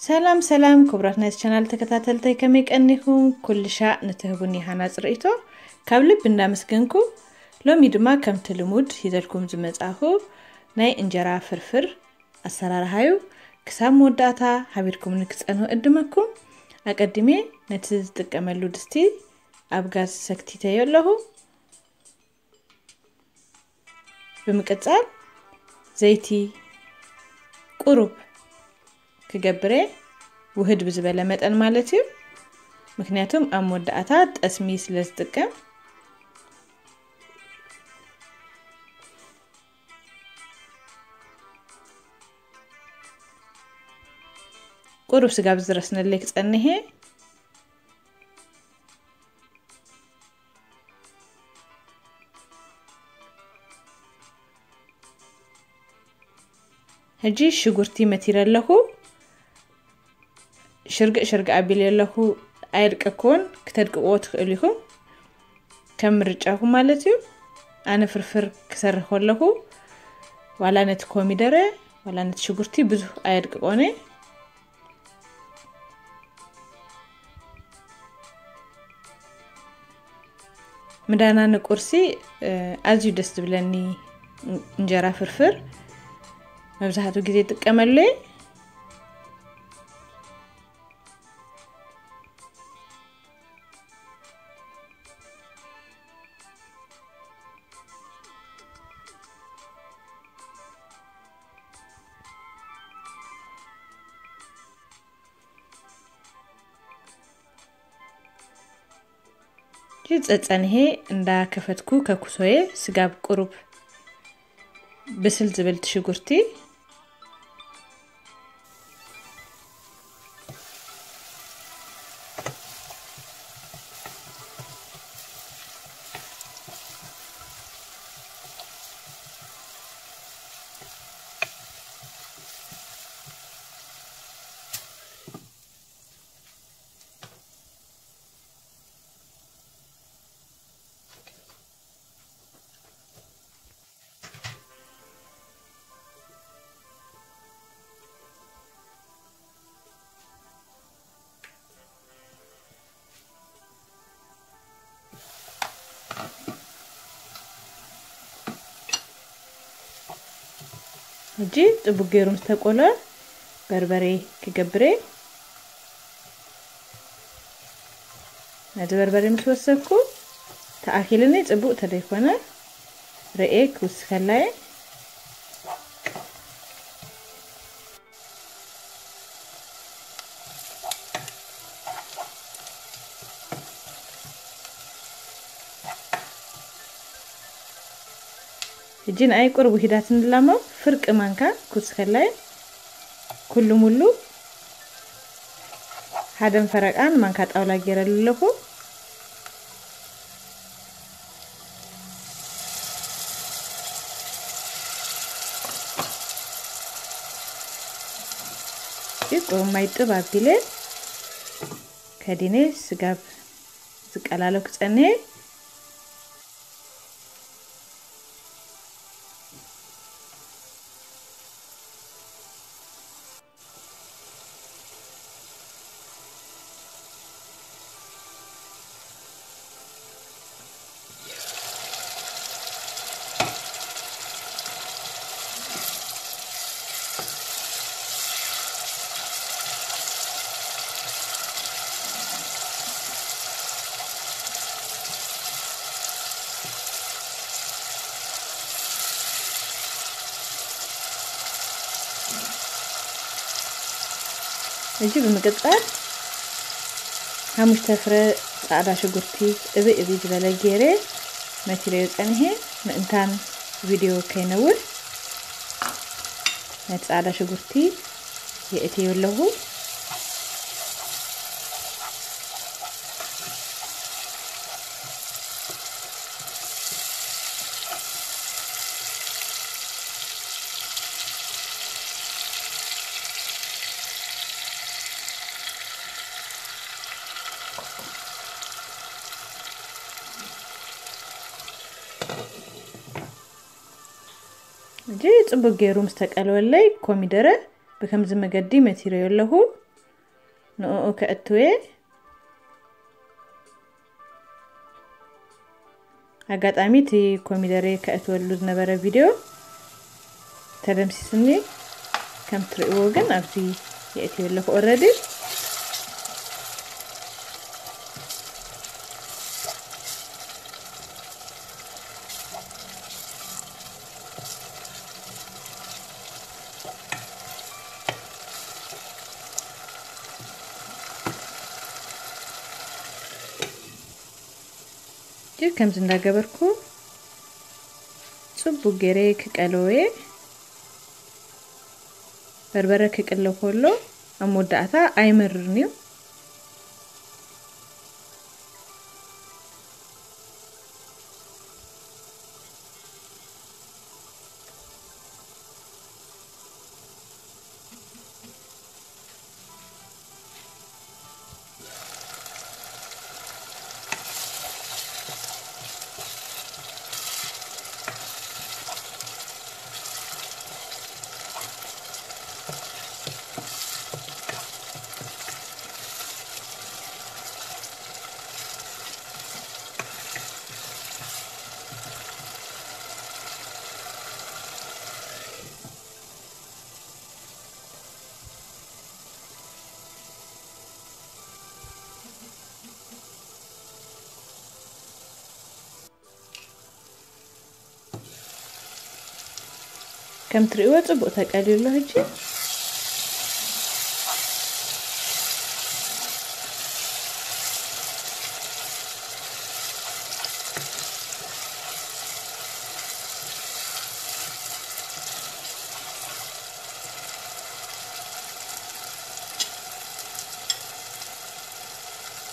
ሰላም ሰላም ክቡራት ናይዚ ቻናል ተከታተልተይ፣ ከመይ ቀኒኹም? ኩልሻዕ ንትህቡኒ ሃናጽ ርእይቶ ካብ ልቢ እንዳመስገንኩ፣ ሎሚ ድማ ከምቲ ልሙድ ሂዘልኩም ዝመጻኹ ናይ እንጀራ ፍርፍር ኣሰራርሃዩ። ክሳብ መወዳእታ ሓቢርኩምኒ ክጸንሑ እድመኩም። ኣቀዲሜ ነቲ ዝጥቀመሉ ድስቲ ኣብ ጋዝ ሰክቲተዮ ኣለኹ። ብምቅጻል ዘይቲ ቁሩብ ክገብር እየ፣ ውህድ ብዝበለ መጠን ማለት እዩ። ምክንያቱም ኣብ መወዳእታ ጠስሚ ስለ ዝጥቀም። ቁሩብ ስጋብ ዝረስነለይ ክጸንሕ እየ። ሕጂ ሽጉርቲ መቲረ ኣለኹ። ሽርግእ ሽርግእ ኣቢለ ኣለኹ። ኣየድቀክዎን፣ ክተድቅዎ ትኽእሉ ኢኹም፣ ከም ምርጫኹም ማለት እዩ። ኣነ ፍርፍር ክሰርሕ ከለኹ ዋላ ነቲ ኮሚደረ ዋላ ነቲ ሽጉርቲ ብዙሕ ኣየድቅቆን እየ። ምዳና ንቁርሲ፣ እ፣ ኣዝዩ ደስ ዝብለኒ እንጀራ ፍርፍር መብዛሕትኡ ግዜ ይጥቀመሉ እየ። እዚ ጸጸንሄ እንዳከፈትኩ ከኩሶየ፣ ስጋብ ቁሩብ ብስል ዝብል ሽጉርቲ። ሕጂ ጽቡቅ ገይሩ ምስ ተቆለ በርበሬ ክገብር እየ። ነቲ በርበሬ ምስ ወሰኩ ተኣኪልኒ ጽቡቅ ተደይኮነ ርኤ ክውስከላ እየ። ሕጂ ንኣይ ቁሩብ ውሂዳትኒ ኣላ እሞ ፍርቂ ማንካ ክውስከላ እየ። ኩሉ ሙሉ ሓደን ፈረቃን ማንካ ጣውላ ገይረሉ ኣለኹ። ቁሩብ ማይ ጥብ ኣቢለ ከዲነ ስጋብ ዝቀላሎ ክጸንየ። ሕጂ ብምቅጻል ሓሙሽተ ፍረ ጻዕዳ ሽጉርቲ እብይ እብይ ዝበለ ገይረ መቲረዮ ጸኒሐ፣ ምእንታን ቪድዮ ከይነውሕ ነቲ ጻዕዳ ሽጉርቲ የእትዮ ኣለኹ። ሕጂ ጽቡቅ ገይሩ ምስ ተቀለወለይ ኮሚደረ ብከምዚ መገዲ መቲረዮ ኣለኹ። ንኡ ከእትዌ። ኣጋጣሚ እቲ ኮሚደሬ ከእትወሉ ዝነበረ ቪድዮ ተደምሲስኒ። ከም ትርእይዎ ግን ኣብዚ የእትዮ ኣለኹ ኦረዲ። ከምዚ እንዳገበርኩ ጽቡቅ ገይረ ክቀለዎ እየ። በርበረ ክቅለ ከሎ ኣብ መወዳእታ ኣይመርርን እዩ። ከም ትርእይዎ ጽቡቅ ተቀልዩ ኣሎ። ሕጂ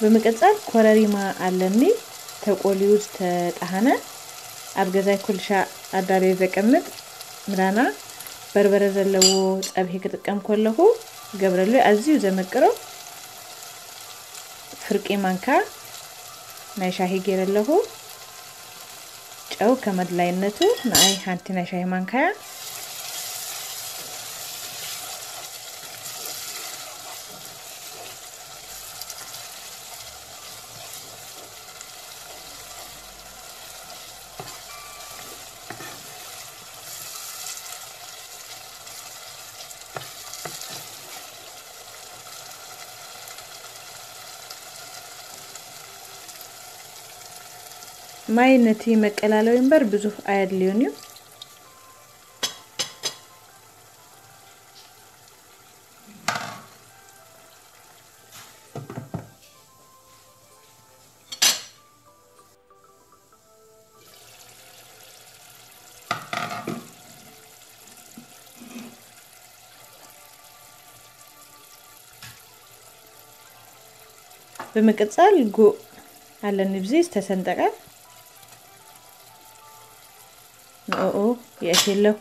ብምቅጻል ኮረሪማ ኣለኒ፣ ተቆልዩ ዝተጣሃነ፣ ኣብ ገዛይ ኩልሻ ኣዳልየ ዘቀምጥ። ምራና በርበረ ዘለዎ ጸብሒ ክጥቀም ከለኹ ገብረሉ ኣዝዩ ዘመቅሮ። ፍርቂ ማንካ ናይ ሻሂ ገይረ ኣለኹ። ጨው ከመድላይነቱ ንኣይ ሓንቲ ናይ ሻሂ ማንካ እያ። ማይ ነቲ መቀላለዊ እምበር ብዙሕ ኣየድልዮን እዩ። ብምቅጻል ጉእ ኣለኒ ብዚ ዝተሰንጠቀ፣ ንኡ የእቲ ኣለኹ።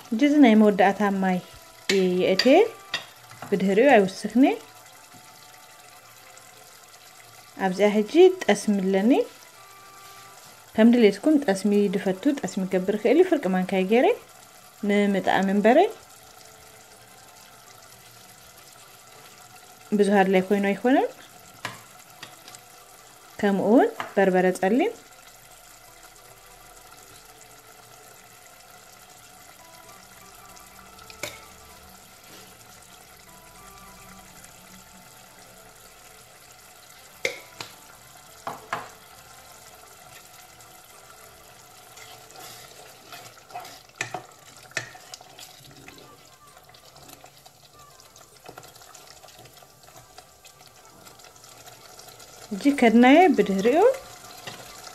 ሕጂ እዚ ናይ መወዳእታ ማይ የእቴ፣ ብድህሪኡ ኣይውስኽኒ። ኣብዚኣ ሕጂ ጠስሚ ኣለኒ። ከም ድሌትኩም ጠስሚ ድፈቱ፣ ጠስሚ ገብር ክእል እዩ። ፍርቂ ማንካይ ገይረ ንምጥኣም እምበረ ብዙሕ ኣድላይ ኮይኑ ኣይኮነን። ከምኡ እውን በርበረ ጸሊም። ሕጂ ከድናየ ብድህሪኡ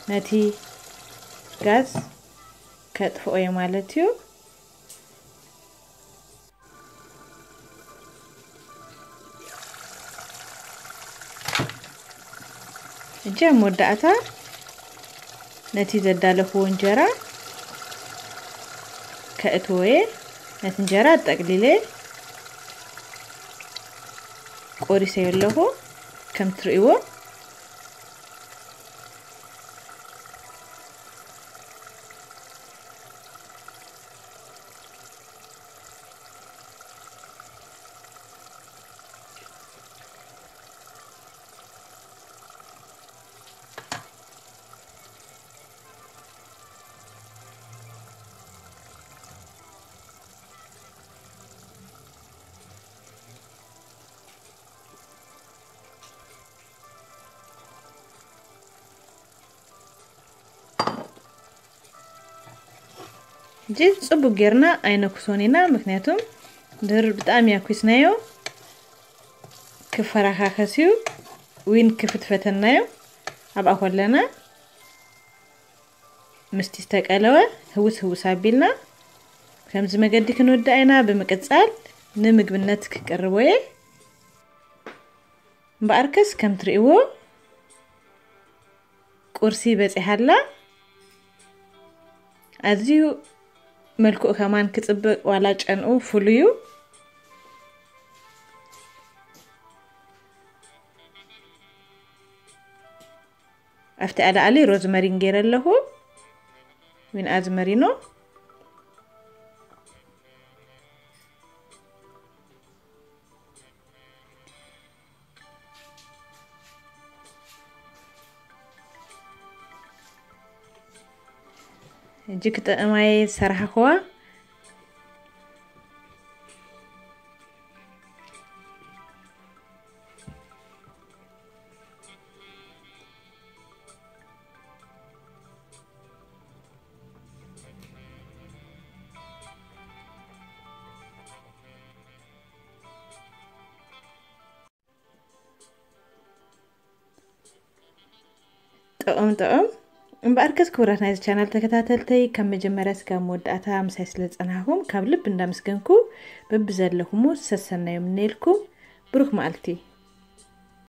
ነቲ ጋዝ ከጥፍኦ እየ ማለት እዩ። ሕጂ ኣብ መወዳእታ ነቲ ዘዳለኽዎ እንጀራ ከእትዎ እየ። ነቲ እንጀራ ጠቕሊለ ቆሪሰዮ ኣለኹ። ከም ትርእይዎ ሕጂ ጽቡቅ ጌርና ኣይነኩሶን ኢና፣ ምክንያቱም ድር ብጣዕሚ ኣኩስናዮ ክፈራካከስ እዩ ዊን ክፍትፈተናዮ። ኣብኣ ኮለና ምስቲ ዝተቀለወ ህውስ ህውስ ኣቢልና ከምዚ መገዲ ክንወድእ ኢና። ብምቅጻል ንምግብነት ክቀርቦ እየ። እምበኣርከስ ከም ትርእይዎ ቁርሲ በጺሓ ኣላ። ኣዝዩ መልክዑ ከማን ክጽብቅ ዋላ ጨንኡ ፍሉዩ። ኣብቲ ኣላዕሊ ሮዝመሪን ገይረ ኣለኹ። ዊን ኣዝመሪኖ። ሕጂ ክጥዕማይ ዝሰራሕኽዋ ጥዑም ጥዑም። እምበኣርከስ ክቡራት ናይዚ ቻናል ተከታተልተይ፣ ካብ መጀመርያ ስጋብ መወዳእታ ምሳይ ስለ ዝጸናሕኩም ካብ ልቢ እንዳመስገንኩ፣ በብዘለኹሞ ሰሰናዩ ምነየልኩም። ብሩኽ መዓልቲ።